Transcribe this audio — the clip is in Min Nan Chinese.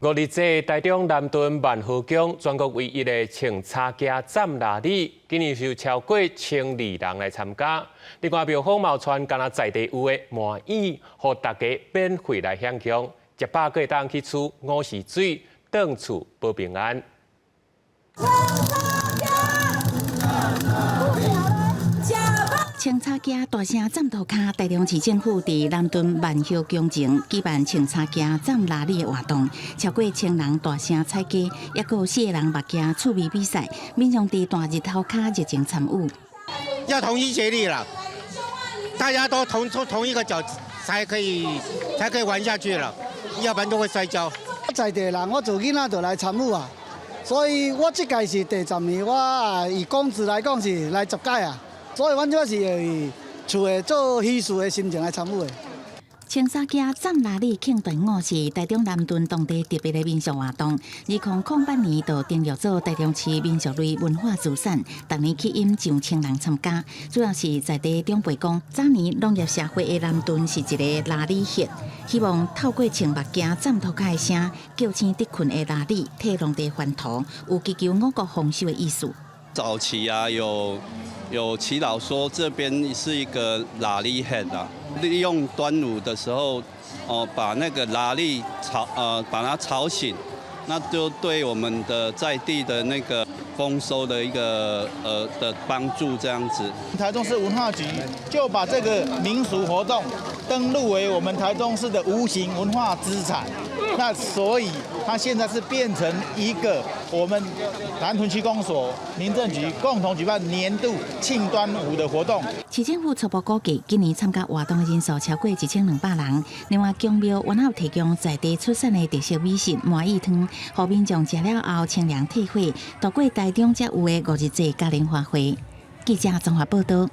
五日節，台中南屯萬和宮全國唯一的穿柴莖斬臘禮，今年是有超過千二人來參加。另外，廟方嘛有傳敢若在地有的麻糬，予大家免費來享用，食飽閣會當去取午時水，轉厝保平安。穿柴莖大聲斬塗跤，台中市政府佇南屯萬和宮前舉辦穿柴莖斬臘禮的活動，超過千人大聲踩雞，抑閣有四个人目鏡趣味比賽，民眾佇大日頭跤熱情參與。要同心協力啦，大家都同同一個腳才可以玩下去了，要不然都會摔跤。在地人，我自囡仔就來參與啊，所以我這屆是第10年，我以公職來講是來10屆啊。所以，阮這是會厝的做喜事的心情來參與的。穿柴莖斬臘禮慶端午是台中南屯當地特別的民俗活動。2008年就登錄做台中市民俗類文化資產，逐年吸引上千人參加。主要是在地長輩講，早年農業社會的南屯是一个臘禮穴，希望透過穿目鏡斬塗跤的聲，叫醒佇睏的臘禮，替農地翻土，有祈求五穀豐收的意思。早期啊，有耆老說這邊是一個臘禮穴啊，利用端午的時候，哦，把那個臘禮吵，把它吵醒，那就對我們的在地的那個豐收的一個的幫助，這樣子。台中市文化局就把這個民俗活動登錄為我們台中市的無形文化資產，那所以它現在是變成一個我們南屯區公所、民政局共同舉辦年度慶端午的活動。市政府初步估計，今年參加活動的人數超過1200人。另外，宮廟原有提供在地出產的特色美食麻糬湯，予民眾食了後清涼退火，度過台中才有的五日節嘉年華會。記者綜合報道。